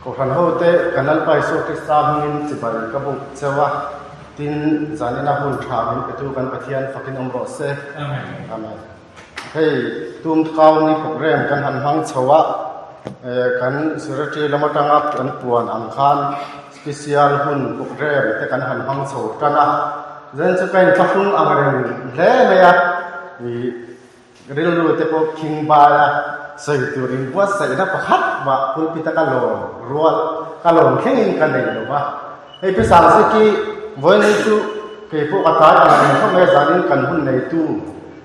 Kohhran hote kan Lalpa Isua Krista hmingin chibai ka buk cheu a, tin zanina hun tha min petu kan Pathian fakin awm rawh se. Amen. Amen. Hei tum kau ni program kan han hmang chho a, kan secretary lam atanga kan puan ang khan special hun program te kan han hmang chho tan a, zen chu ka inthlahrung ang reng hle mai a, ih Rilru te pawh khing bai a, sawi tur in buatsaihna pakhat mah pulpit a ka lawm rual ka lawm thlengin ka nei lo va. Hei Pi Sangziki vawiin chu kei pawh ka tlai ang reng khawp mai a, zanin kan hun neitu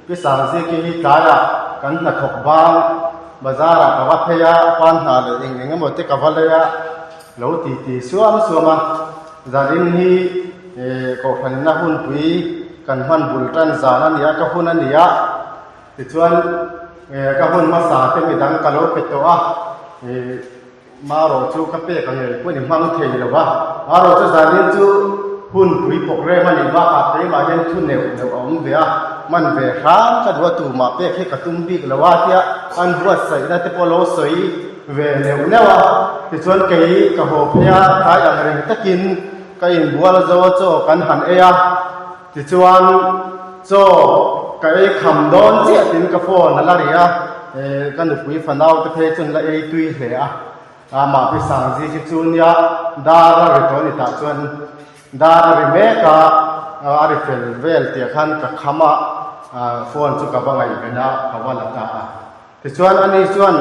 Pi Sangziki hi tlaiah kan hnathawk bang bazar ah ka va phei a, pan hna leh eng eng emaw te ka va lei a, lo ti ti suam suam a, zanin hi Kohhranna hunpui kan hman bul tan zan a ni a, ka hun a ni a, tichuan ka hun hmasa te midang ka lo pe tawh a, marawh chu ka pek ang ngei pawhin i hmang thei lo va, marawh chu zanin chu hunpui program a nih bakah keimah hian thu neuh neuh a awm ve a, hman ve hram ka duh a, tumah pek hi ka tum bik lo a tia an buatsaihna te pawh lo sawi ve neuh neuh a, tichuan kei ka haw phei a, tlai ang reng takin Ka inbual zo a chaw kan han ei a, tichuan chaw ka ei kham dawn chiah tiin ka phone a la ri a, ka nupui fanau te phei chuan la ei tui hle a, amah pi Sangzi hi chu nia dar a ri tawh a ni tah chuan dar a ri mek a, a ri fel vel tih ah khan ka kham a, phone chu ka va ngaihven a, ka va la ta a. Tichuan ani chuan,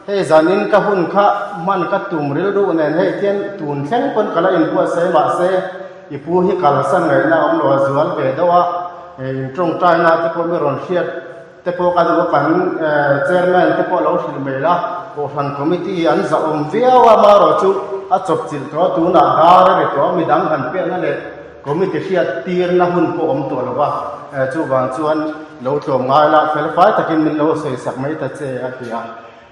Hei zanin ka hun kha hman ka tum rilru nen hei hian tun thleng pawn ka la inbuatsaih mahse i pu hi kalsan ngaihna a awm lo a zual ve deuh a, in tawngtaina te pawh mi rawn hriat te pawh ka duh a kan chairman te pawh lo hrilh mai la, Kohhran committee an zahawm viau a marawh chu a chawpchilh tawh a tunah dar a ri tawh a midang han pekna leh Committee hriat tirna hun pawh awm tawh lo va, chuvang chuan lo tlawm ngai la, fel fai takin min lo sawi sak mai ta che a ti a.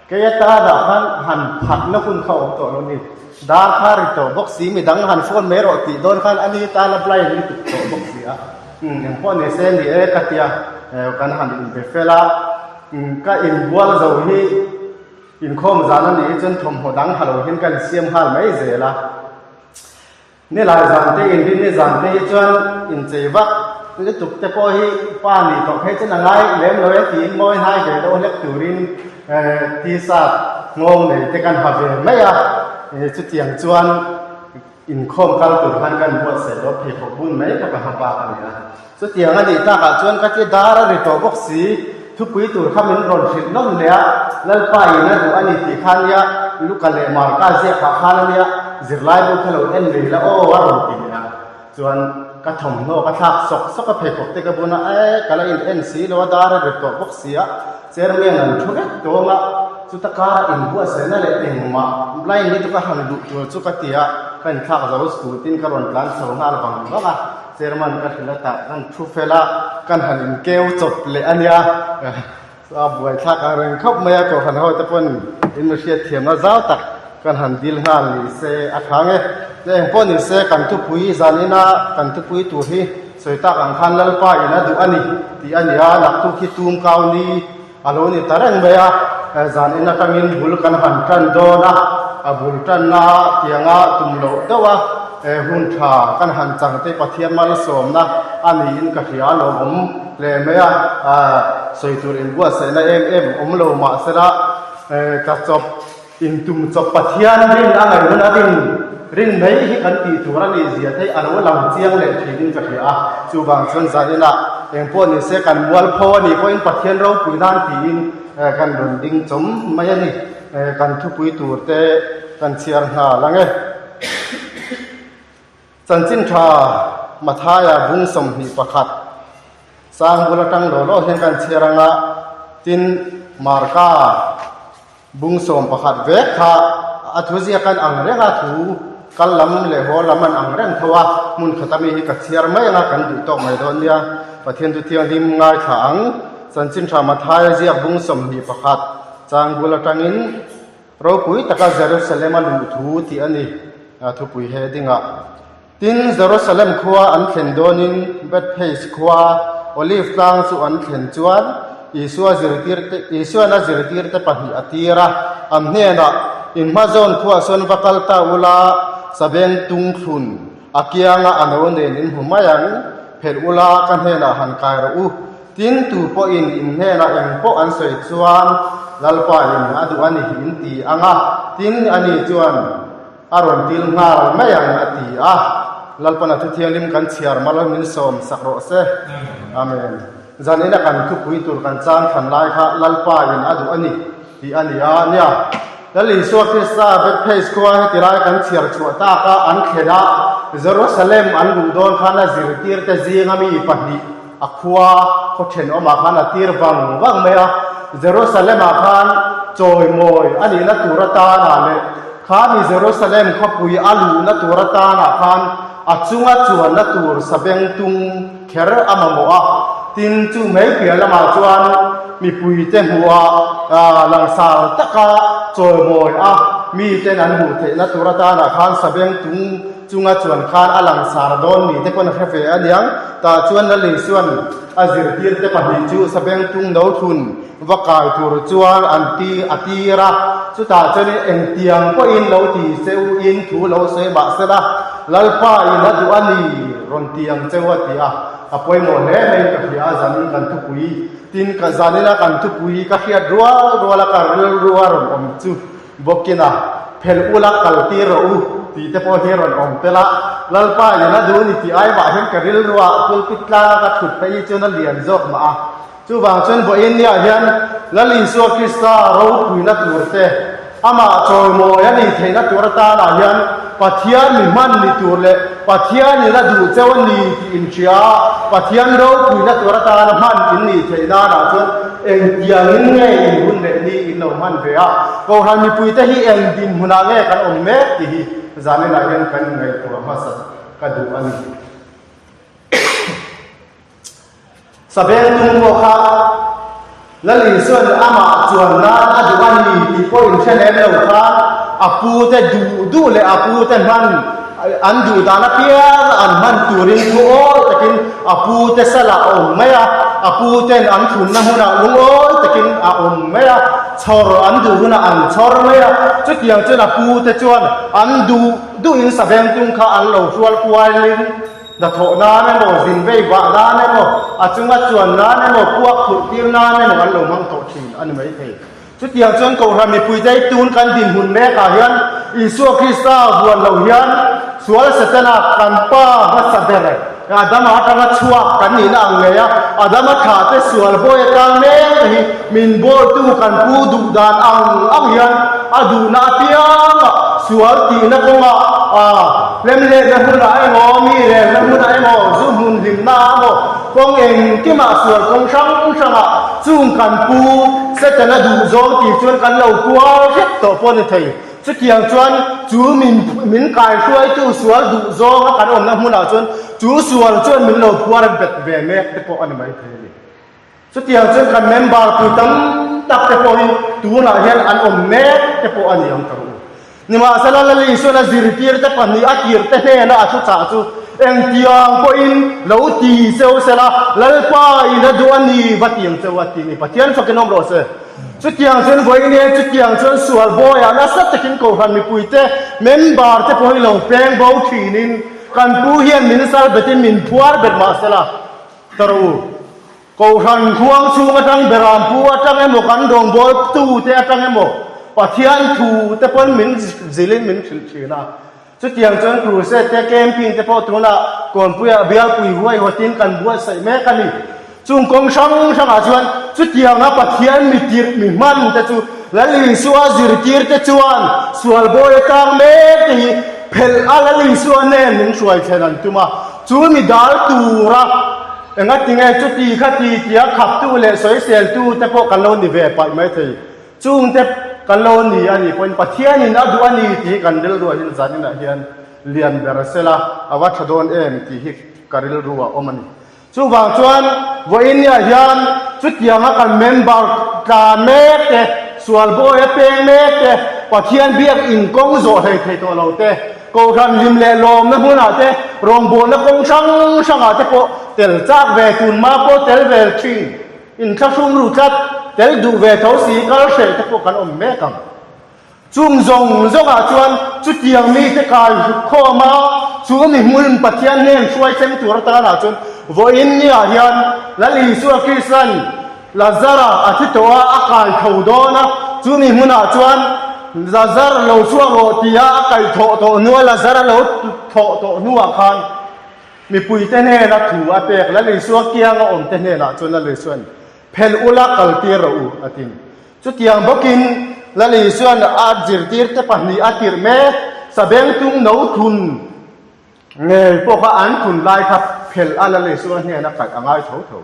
Kei atanah khan han phatna hun kha awm tawh lo ni. Dar kha ri tawh bawk si, midang han phone mai rawh tih dawn khan ani tan a blind lutuk tawh bawk si a. Umm engpawh ni se ni e ka ti a, kan han inbe fel a, ka inbual zo hi inkhawm zan a nih hi chuan thawmhnaw dang ha lo hian ka insiam nghal mai zel a. Nilai zan te inrinni zan te hi chuan inchei vak lutuk te pawh hi pa nih tawh phei chuan a ngai lem lo e tiin mawi hnai ve deuh hlek turin t-shirt nghawng nei te kan ha ve mai a, chutiang chuan inkhawm kal tur khan kan buatsaih loh pheikhawk bun mai kha ka ha bak a ni a. Chutiang a nih takah chuan ka ti dar a ri tawh bawk si, thupui tur kha min rawn hrilh nawm leh a, Lalpa in a duh a ni tih kha nia, Luka leh Marka ziak phah khan a nia, zirlai bu kha lo en mai la aw a rawn ti leh a, chuan ka thawmhnaw ka thlak sawk sawk a pheikhawk te ka bun a, e ka la in en si lo a, dar a ri tawh bawk si a, chairman an thu vek tawng a, chuta kara inbuatsaihna leh engmah blind lutuk a han luh tur chu ka ti a, ka inthlak zo scooty in ka rawn tlan chho nghal vang vang a. Chairman ka hrilh a tah kan thu fel a, kan han inkeu chawp leh a nia. A buaithlak ang reng khawp mai a, Kohhran ho te pawn in mi hriatthiamna zau tak kan han dil nghal ni se a tha nge. Eng pawh ni se kan thupui zanina kan thupui tur hi sawi tak ang khan Lalpa in a duh a ni tih a ni a, naktuk hi tum kau ni a lo ni ta reng mai a, zanin atangin bul kan han tan dawn a, a bul tanna tianga tum loh deuh a, hun tha kan han chang te Pathian malsawmna a niin ka hria a lawmawm hle mai a, sawi tur inbuatsaihna em em awm lo mahsela ka chawp intum chawp Pathian rin a ngaih hun a rin rin mai hi kan tih tur a nih zia te a lo lang chiang leh thin in ka hria a, chuvang chuan zaninah engpawh ni se kan mualpho a nih pawhin Pathian ropui nan tiin kan rawn ding chawm mai a ni, kan thupui tur te kan chhiar nghal ang e. Chanchin tha Mathaia bung 21 sang bul atang law law hian kan chhiar ang a, tin Marka bung 11 vek kha a thu ziak an ang reng a, thu kal lam leh haw lam an ang reng tho a, hmun khat ami hi ka chhiar mai ang a, kan duh tawk mai dawn nia, Pathian chu thianghlim ngaithla ang. Chanchin tha Mathaia ziak bung 21 chang bul atangin. Ropui taka Jerusalem a luh thu tih a ni, thupui he dingah. Tin, Jerusalem khua an thlen dawnin Bethphage khua Olive tlang chu an thlen chuan Isua zirtirte, Isuan a zirtirte pahnih a tir a, an hnenah. In hma zawn khuah sawn va kal ta ula, sabeng tung thlun a kianga a no nen in hmu mai ang, phelh ula ka hnenah han kai rawh u. Tin, tu pawhin in hnenah eng pawh an sawi chuan Lalpa in a duh a ni in ti ang a, tin ani chuan a rawn til nghal mai ang a ti a. Lalpan a thuthianghlim kan chhiar mal min sawm sak rawh se. Amen. Zan ina kan thupui tur kan chang thlan lai kha Lalpa in a duh a ni tih a ni a. Nia, Lal Isua Krista Bethphage khua heti lai kan chhiar chhuah tak a, an thlen a, Jerusalem an luh dawn khan a zirtirte zinga mi pahnih a khua khaw thenawmah khan a tir vang vang mai a. Jerusalem ah khan chawimawi a nihna tur atana leh khami Jerusalem khawpui a luhna tur atanah khan a chunga chuanna tur sabengtung kher a mamawh a. Tin, chu mai piah lamah chuan mipuite hmuhah langsar taka chawimawi a miten an hmuh theihna tur atanah khan sabengtung Chunga chuan khan a langsar dawn mi te pawn a hre ve a niang. Tah chuan Lal Isuan a zirtir te pahnih chu sabengtung no thlun va kai tur chuan an ti a tir a. Chutah chuanin engtiang pawhin lo ti che u in thu lo sawi mah se la, Lalpa in a duh a ni rawn ti ang che u a ti a. A pawimawh hle mai ka hria a zanin kan thupui tin ka zanina kan thupui ka hriat rual rual a ka rilru a rawn awm chu. Bawkin a, Phelh ula kal tir rawh u tih te pawh hi rawn awm tel a, Lalpa in a duh ni tih ai mah hian ka rilruah pulpit tlanga ka thut phei hi chuan a lian zawk mah a. Chuvang chuan vawiin niah hian Lal Isua Krista ropuina tur te, amah chawimawi a nih theihna tur atanah hian Pathian mi hman ni tur leh Pathian in a duh cheu a ni tih inhria a, Pathian ropuina tur atana hman in nih theih nanah chuan Engtiangin nge in hun leh ni in lo hman ve a? Kohhran mipuite hi eng dinhmunah nge kan awm mek tih hi zaninah hian kan inngaihtuah hmasa ka duh a ni. Sabel tung pawh kha Lal Isua'n amah chuan nan a duh a ni tih pawh inhre lem lo khan a pute duh duh leh a pute hman An duh dan apiang an hman turin thu awi takin a pute salah a awm mai a, a puten an thunna hmunah lungawi takin a awm mai a, chhawr an duh hunah an chhawr mai a, chutiang chuan a pute chuan an duh duhin savengtung kha an lo hrual kualin hnathawh nan emaw, zin vei vah nan emaw, a chunga chuan nan emaw, puak phurh tir nan emaw an lo hmang tawh thin a ni maithei. Chutiang chuan Kohhran mipui te tun kan dinhmun mekah hian Isua Krista vuan lo hian sual Setana kan pa hmasa ber Adama atanga chhuak kan nihna ang ngei a, Adama thlah te sual bawi atang mek te hi min bawltu kan pu duh dan ang ang hian a duhna apiangah sual tihna kawngah hlemhletna hmunah emaw, mi relna hmunah emaw, zu hmun hlimna emaw, Kawng engkimah sual kawng hrang hrangah chung kan pu Setana duh zawng tih chuan kan lo kual hrep tawh pawh a ni thei. Chutiang chuan chu min min kaihruaitu sual duh zawnga kan awmna hmunah chuan chu sual chuan min lo phuar bet ve mek te pawh a ni mai thei a ni. Chutiang chuan kan member pui tam tak te pawh hi tunah hian an awm mek te pawh a ni ang ka ru. Nimahsela Lal Isuan a zirtirte pahnih a tirte hnena a thuchah chu engtiang pawhin lo ti cheu sela, Lalpa in a duh a ni va tiang cheu a ti ni. Pathian fakin awm rawh se. Chutiang chuan vawiin chutiang chuan sual bawiah nasa takin Kohhran mipuite member te pawh hi lo peng bo thinin kan pu hian min sal betin min phuar bet mahsela ka rawh u. Kohhran khuang chhung atang Berampu atang emaw kan rawngbâwl tute atang emaw Pathian thu te pawn min zilhin min hrilh thin a. Chutiang chuan crusade te camping te pawh tunah Kawnpuiah bialpui huaihawtin kan buatsaih mek a ni. Chung kawng hrang hrangah chuan chutianga Pathian mi tirh mi hman te chu Lal Isua zirtir te chuan sual bawi atang mek te hi phelh a Lal Isua nen min hruai thlen an tum a. Chu mi dal tura Engatinge chuti kha ti tia khaptu leh sawiseltu te pawh kan lo ni ve paih mai thei. Chungte kan lo ni a nih pawhin Pathianin a duh a ni tih hi kan rilruah hian zaninah hian lian ber sela a va tha dawn em tih hi ka rilruah a awm a ni. Chuvang chuan vawiinniah hian chutianga kan member tlan mek te, sual bawi a peng mek te, Pathian biak inkawng zawh hlei thei tawh lo te, Kohhran hlim leh lawmna hmunah te, rawngbawlna kawng hrang hrangah te pawh tel chak ve tunma pawh tel ve thin, inthlahrung ru tlat, tel duh ve tho si kal hreh te pawh kan awm mek ang. Chung zawng zawngah chuan chutiang mite kai hruk khawm a, chu mi hmun Pathian hnen hruai thleng tur atanah chuan vawiin niah hian Lal Isua Krista'n Lazara a thi tawh a, a kai tho dawn a, chu mi hmunah chuan Lazar lo chhuak rawh tia a kaihthawh tawh hnua Lazara lo thawh tawh hnuah khan mipuite hnena thu a pek Lal Isua kianga awmte hnenah chuan Lal Isua'n Phelh ula kaltir rawh u, a ti. Chutiang bawkin Lal Isua'n a zirtirte pahnih a tirh mek, sabengtung no thun ngei pawh kha an thun lai kha phelh a Lal Isua hnena kaih a ngai tho tho.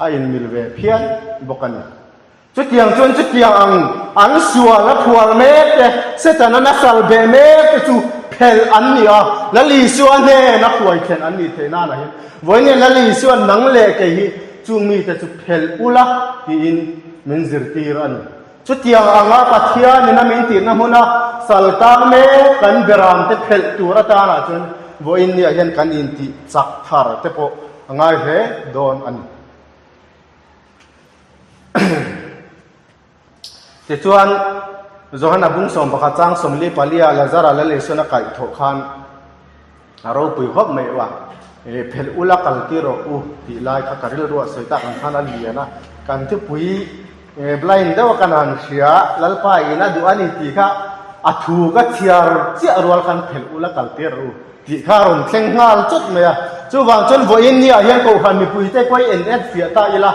A inmil ve phian bawk a ni. Chutiang chuan chutiang ang an sual a phuar mek te, Setana nasal beh mek te chu phelh an ni a, Lal Isua hnena hruai thlen an nih theih nanah hian vawiin Lal Isua'n nang leh kei hi Chung mite chu phelh ula tiin min zirtir a ni. Chutiang anga Pathianin a min tihna hmuna sal tang mek kan beramte phelh tur atanah chuan vawiin niah hian kan intih chak thar te pawh a ngai hle dawn a ni. Tichuan, Johana bung 11 chang 44 Lazara Lal Isuan a kaihthawh khan a ropui khawp mai a, Phelh ula kal tir rawh u tih lai kha ka rilruah sawi tak ang khan a lian a, kan thupui blind deuh a kan han hria, Lalpa in a duh a ni tih kha a thu ka chhiar chiah rual khan phelh ula kal tir rawh u tih kha a rawn thleng nghal chawt mai a. Chuvang chuan vawiin niah hian Kohhran mipuite pawh i en en fiah ta ila,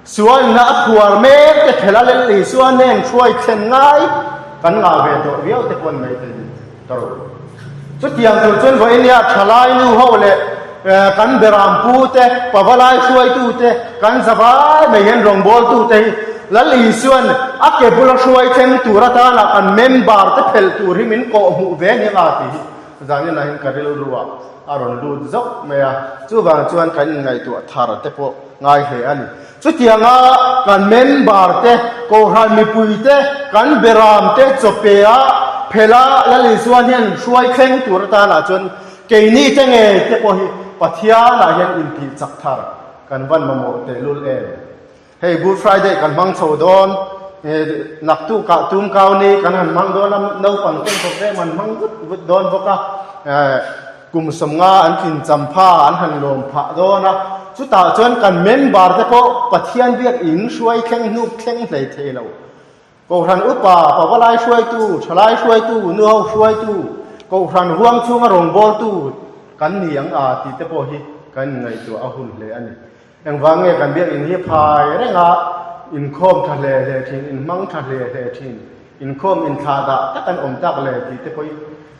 Sualna a phuar mek te phel a Lel Isua nen hruai thlen ngai kan ngah ve tawh viau te pawn mai thei ni ka ro. Chutiang tur chuan vawiin nia thalai nu ho leh kan beram pu te, pavalai hruaitu te, kan zavai mai hian rawngbawltu te hi Lal Isuan a ke bula hruai thleng tur atana kan member te phelh tur hi min kawh hmuh ve nia nga tih hi zanin ah hian ka rilru ah a rawn lut zawk mai a. Chuvang chuan kan inngaihtuah thar te pawh ngai hle a ni. Chutianga kan member te, Kohhran mipui te, kan beram te chawpea phela Lal Isua hian hruai thleng tur atanah chuan keini te ngei te pawh hi Pathianah hian intih chak thar kan van mamawh tehlul em? Hei Good Friday kan hmang chho dawn, naktukah tumkau ni kan han hmang dawn a, naupang ten program an hmang vut vut dawn bawk a. Kum sawmnga an tlin champha an han lawm phah dawn a, chutah chuan kan member te pawh Pathian biak in hruai thleng hnuk thleng hlei thei lo. Kohhran upa, pavalai hruaitu, thalai hruaitu, nuho hruaitu, kohhran huang chhunga rawngbawltu kan ni ang a tih te pawh hi kan inngaihtuah a hun hle a ni. Engvang nge kan biak in hi phai reng a, inkhawm tha hle hle thin, inhmang tha hle hle thin, inkhawm inthlah dah tak an awm tak le tih te pawh hi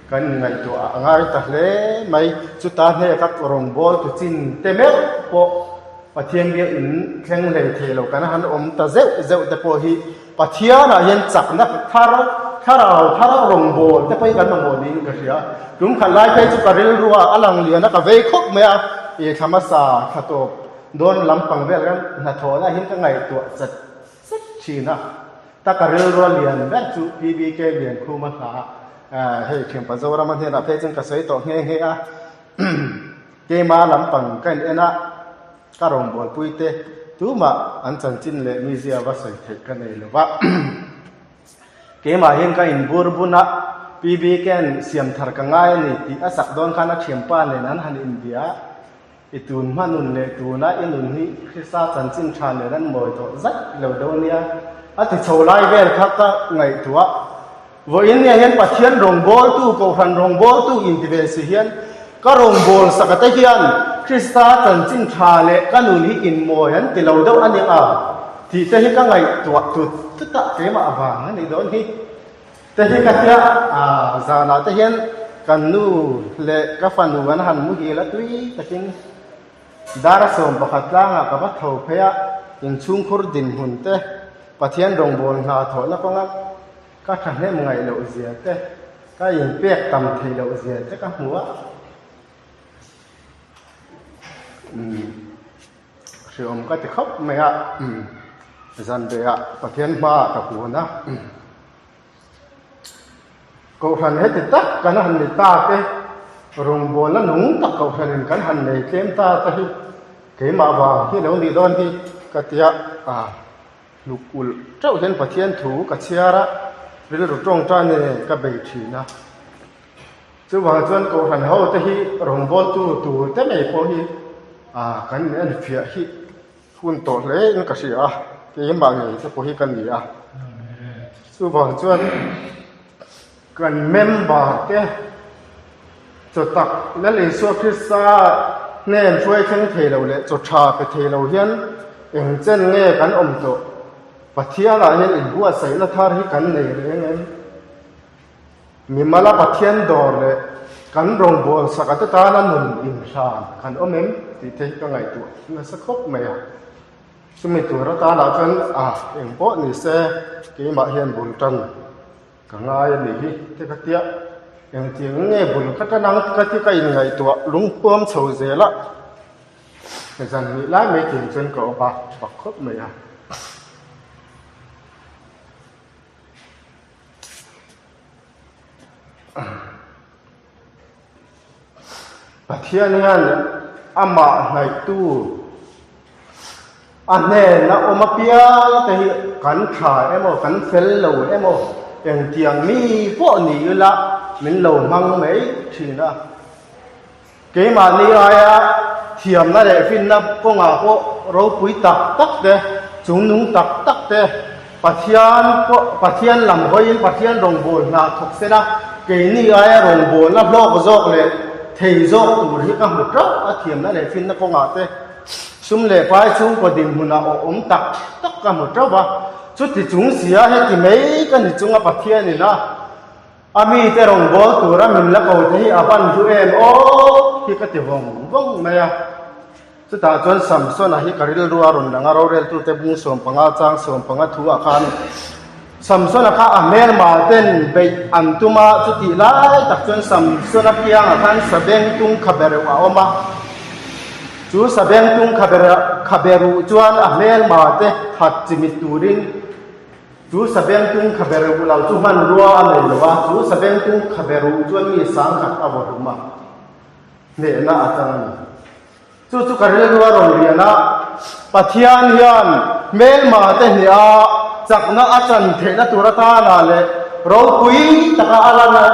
Kan inngaihtuah a ngai ta hle mai. Chuta hneka rawngbâwl tu chin te meuh pawh Pathian biak in thleng hlei thei lo kan han awm ta zeuh zeuh te pawh hi Pathianah hian chakna thar, thlarau thar rawngbâwl te pawh hi kan mamawh niin ka hria. Tum khat lai phei chu ka rilrua a lang lian a, ka vei khawp mai a, i thla hmasa thla tawp dawn lampang vel khan hnathawhna hian ka ngaihtuah chat chat thin a. Ta ka rilrua lian ber chu PBK Liankhuma hla hei thianpa Zorama hnenah phei chuan ka sawi tawh nghe nghe a, keima lampang ka in en a, ka rawngbawlpui te tumah an chanchin leh mizia va sawi theih ka nei lo va. Keimah hian ka inbur bun a, PBK-a'n siam thar ka ngai a ni tih a sak dawn khan a thianpa nen an han inbia a. I tun hma nun leh tuna i nun hi Krista chanchin tha nen an mawi tawh zat lo do nia. A ti chho lai vel kha ka ngaihtuah. Vawiin nia hian Pathian rawngbawltu, Kohhran rawngbawltu inti ve si hian ka rawngbawlsak te hian Krista chanchin tha leh ka nun hi inmawi an ti lo deuh a nia tih te hi ka ngaihtuah tut tut a, keimah avang a nih dawn hi. Te hi ka hria a, zanah te hian kan nu leh ka fanu an han muhil a tui takin dar a 11 tlangah ka va tho phei a, inchhungkhur dinhmun te, Pathian rawngbâwl hna thawhna kawnga ka thahnem ngaih loh zia te, ka inpek tam theih loh zia te ka hmu a. Hreawm ka ti khawp mai a, zanrehah Pathian hmaah ka kun a. Kohhran heti tak kan han ni ta te, rawngbawlna nung tak kohhranin kan han nei tlem ta te hi keimah vang hi lo nih dawn hi ka ti a, hluk ulh teuh hian Pathian thu ka chhiar a. Rilru tawngtaina nen ka bei thin a. Chuvang chuan Kohhran ho te hi rawngbawltu tur te mai pawh hi kan enfiah hi hun tawh hle in ka hria a, keimah ngei te pawh hi ka ni a. Chuvang chuan kan member te chaw tak Lal Isua Krista hnen hruai thleng thei lo leh chaw tha pe thei lo hian eng chen nge kan awm tawh? Pathianah hian inbuatsaihna thar hi kan nei reng em? Mimala Pathian dawr leh kan rawngbâwl saka te tana nun inhlan kan awm em tih te hi ka ngaihtuah nasa khawp mai a. Chumi tur atanah chuan a eng pawh ni se keimah hian bul tan ka ngai a nih hi te ka tia. Engtiang nge bul ka tan ang ka ti ka inngaihtuah lungpuam chho zel a. Zan hnih lai mai tiang chuan ka awm a, bak khawp mai a. Pathian hian amah hnaihtu a hnena awm apiang te hi kan tha emaw kan fel lo emaw engtiang mi pawh ni ila min lo hmang mai thin a. Keimahni aia thiamna leh finna kawngah pawh ropui tak tak te, chungnung tak tak te, Pathian pawh Pathian lam hawiin Pathian rawngbâwl hna thawk se la, keini aia rawngbâwlna hlawk zawk leh thei zawk tur hi ka hmu ṭauh a thiamna leh finna kawngah te, sum leh pai chhungkaw dinhmunah awh awm tak tak ka hmu ṭauh a, chuti chung sia heti mai ka ni chunga Pathianin a. A mite rawngbâwl tura min la ko te hi a van hlu em aw hi ka ti vawng vawng mai a. Chutah chuan Samsona hi ka rilru a rawn lang a, roreltute bung 15 chang 15 thu ah khan Samsona kha a hmelma ten beih an tum a, chutih lai tak chuan Samsona kiangah khan sabengtung khabereuh a awm a. Chu sabengtung khabereuh chuan a hmelma te that chimit turin Chu sabengtung khabe ruh lo chu hmanrua a nei lo a, chu sabengtung khabe ruh chuan mi sangkhat a vaw hlum a, hnehna a chang a ni. Chu chu ka rilru a rawn lian a, Pathian hian hmelma te hneha chakna a chan theihna tur atana leh ropui taka a lan a,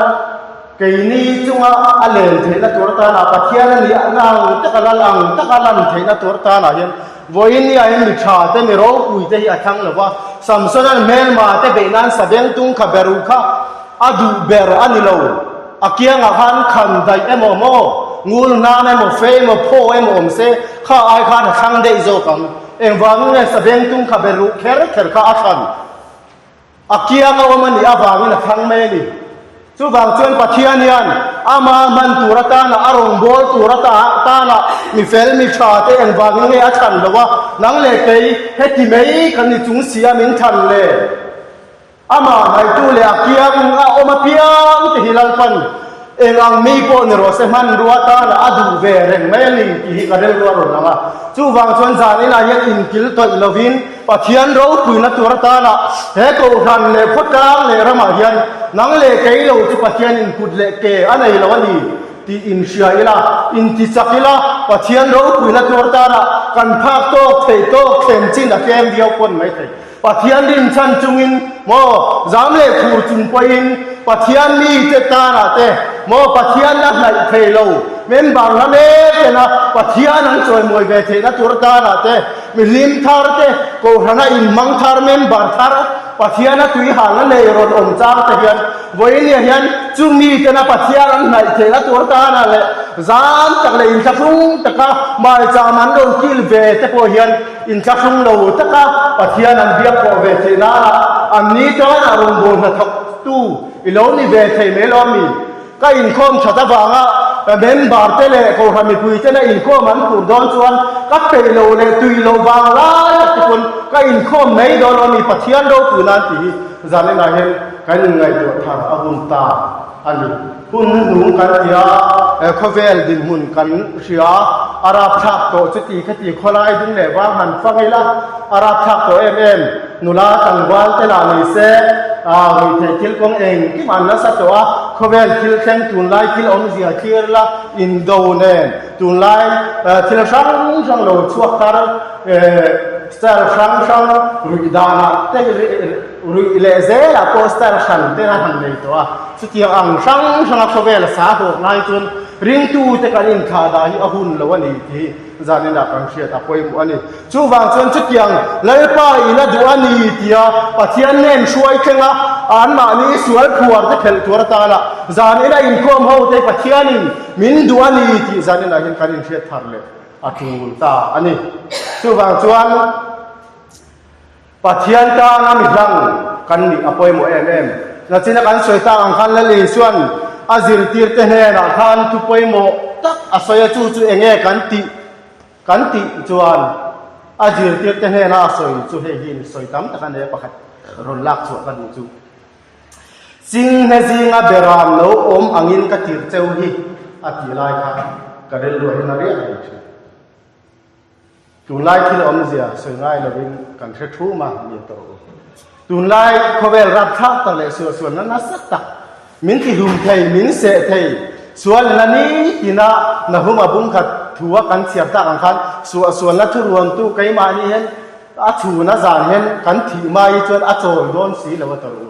keini chunga a len theihna tur atana Pathian a nih ang taka lal ang taka lan theihna tur atanah hian Vawiin ni ah hian mi tha te, mi ropui te hi a thlang lo va, Samsona'n hmelma te beih nan sabengtung kha beruh kha a duh ber a ni lo. A kiangah khan khan daih emaw maw, ngul hnan emaw, fe emaw, phaw emaw awm se, kha ai khan a thlang daih zawk ang. Engvangin nge sabengtung kha beruh kher kher kha a thlan? A kiang a awm a nih avangin a thlang mai a ni. Chuvang chuan Pathian hian ama hman tur atana, a rawngbâwl tur atana mi fel, mi tha te engvangin nge a thlan lo a, nang leh kei heti mai kan ni chung si a min thlan le? Amah hnaihtu leh a kiang a awm apiang te hi Lalpan Eng ang mi pawh ni rawh se hmanrua tana a duh ve reng mai a ni tih hi ka rilru a rawn lang a. Chuvang chuan zan inah hian inkil tawih lovin Pathian ropuina tur atana he kohhran leh khawtlang leh ramah hian nang leh kei lo chu Pathian inkut leh ke a nei lo a ni tih inhria ila, intichak ila Pathian ropuina tur atana kan phak tawk theih tawk thlen chin a tlem viau pawn mai thei. Pathian rinchhan chungin maw zam leh khur chung pawhin Pathian mite tanah te maw Pathian a hnaih thei lo member hla mek tena Pathian an chawimawi ve theihna tur tanah te mihlim thar te Kohhrana inhmang thar member thar Pathian a tuihalna nei rawn awm chang te hian vawinia hian chu mitena Pathian an hnaih theihna tur tanah leh zam tak leh inthlahrung taka maicham an rawn kil ve te pawh hian Inthlahrung lo taka Pathian an biak pawh ve theih nana an ni chuan a rawngbâwl hnathawktu i lo ni ve thei mai lo a mi? Ka inkhawm that avanga ka member te leh Kohhran mipui tena inkhawm an phur dawn chuan ka peih loh leh tui loh vang lai tak te pawn ka inkhawm mai dawn lo a mi? Pathian ropui nan tih hi zaninah hian kan inngaihtuah thar a hun ta a ni. Hun hnung kan ti a, khawvel dinhmun kan hria a, a rapthlak tawh chuti khati khawlai ding leh vang han fang ila, a rapthlak tawh em em, nula tlangval te lah ni se, ruihtheih thil kawng engkim an nasa tawh a, khawvel thil thleng tunlai thil awmzia thlir la indo nen tunlai thil hrang hrang lo chhuak thar style hrang hrang ruih danah te. Ruih leh zelah pawh style hran te a han nei tawh a, chutiang ang hrang hranga khawvel a sa hawk lai chuan ringtute kan inthlah dah hi a hun lo a ni tih hi zaninah kan hriat a pawimawh a ni. Chuvang chuan chutiang Lalpa in a duh a ni tia Pathian nen hruai thlenga anmahni sual phuar te phelh tur atana zanina inkhawm ho te Pathianin min duh a ni tih zaninah hian kan inhriat thar leh a tul ta a ni. Chuvang chuan. Pathian tana mi hlang kan nih a pawimawh em em. Nachina kan sawi tak ang khan Lal Isuan a zirtirte hnenah khan thu pawimawh tak a sawi a, chu chu eng nge kan tih kan tih chuan a zirtirte hnena a sawi chu hei hi sawi tam tak a nei a, pakhat rawn lak chhuah ka duh chu. Chinghne zinga beram lo awm angin ka tirh cheu hi a tih lai kha ka rilruah hian a riah reng thin. Tunlai thil awmzia sawi ngai lovin kan hre thum a ni tawh u. Tunlai khawvel rapthlak tak leh suahsualna nasa tak min tihlum thei, min seh thei, sualna nitina Nahum a bungkhat thua kan chhiar tak ang khan suahsualna thuruantu keimahni hian a chhuna zan hian kan thih mai hi chuan a chawl dawn si lo a tawh u.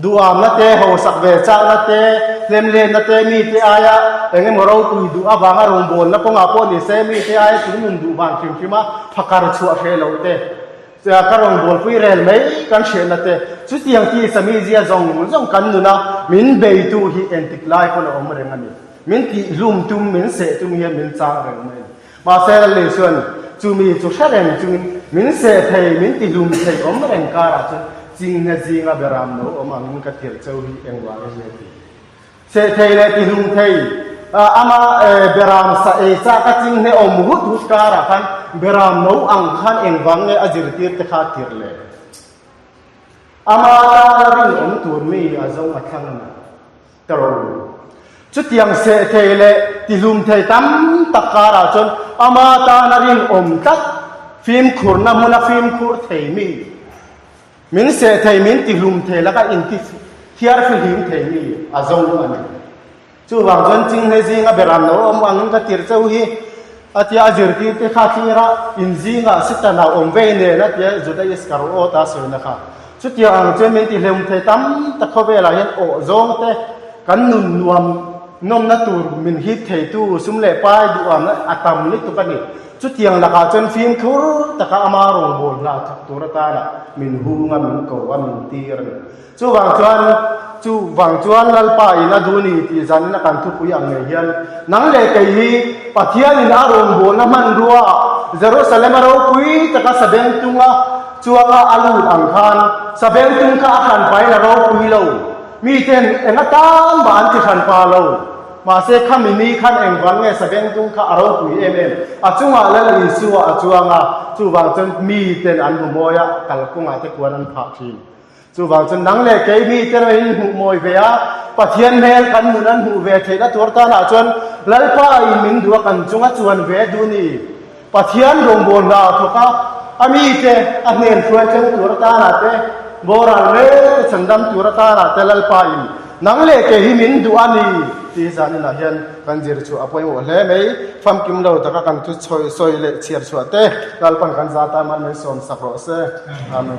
Duhamna te, hausak ve chakna te, hlemlenna te, mite aia eng emaw ropui duh avanga rawngbawlna kawngah pawh ni se, mite aia chung nun duh vang hrim hrima phakar chhuah hreh loh te, ka rawngbawlpui rel mai kan hrehna te, chutiang ti samizia zawng zawng kan nuna min beitu hi engtik lai pawn a awm reng a ni. Min tihhlum tum, min seh tum hian min chang reng mai a ni. Mahse Lal Isuan chu mi chu hre reng chungin min seh thei, min tihlum thei awm reng karah chuan chinghne zinga beram lo awm angin ka thil cheu hi engvangin nge ti? Seh thei leh tihlum thei, ama beram sa ei chak a chinghne awm hut hut karah khan beram no ang khan engvang nge a zirtir te kha tirh le? Ama tana rinawm tur mi a zawng a thlang a ni. Ka ro. Chutiang seh thei leh tihlum thei tam tak karah chuan ama tana rinawm tlat, fimkhurna hmuna fimkhur thei mi, min seh thei, min tihlum thei laka inti thiar fihlim thei mi a zo a ni. Chuvang chuan Chinghne zinga beram lo awm angin ka tirh cheu hi a tia a zirtirte kha thlir a, in zingah Satan a awm vei nen a tia Juda Iskariot a sawina kha. Chutiang ang chuan min tihlem thei tam tak khawvelah hian awh zawng te kan nun nuam nawmna tur min hip theitu sum leh pai duham a tam lutuk a ni. Chutiang lakah chuan fimkhur taka ama rawngbâwl hna thawk tur atana min hung a, min ko a, min tir a ni. Chuvang chuan, chuvang chuan Lalpa in a duh ni tih zanin a kan thupui ang ngei hian nang leh kei hi Pathianin a rawngbâwlna hmanrua Jerusalem a ropui taka sabengtunga Chuanga a lut ang khan Sabengtung kha a hranpain a ropui lo. Miten eng atan mah an ti hranpa lo. Mahse khami ni khan engvang nge Sabengtung kha a ropui em em? A chungah Lal Isua a chuang a, chuvang chuan miten an hmu mawi a, kalkawngah te kuan an phah thin. Chuvang chuan nang leh kei mite erawhin hmuh mawi ve a, Pathian hmel kan nun an hmuh ve theihna tur tanah chuan Lalpa in min duh a kan chunga chuan ve duh ni. Pathian rawngbâwl hna a thawk a, a mite a hnen hruai thleng tur atânah te, boral rêng chhandam tur atânah te Lalpa in nang leh kei hi min duh a ni tih zaninah hian kan zir chhuah a pawimawh hle mai. Famkim lo taka kan thu sawi leh chhiar chhuah te Lalpan kan za tan mal min sawm sak rawh se. Amen.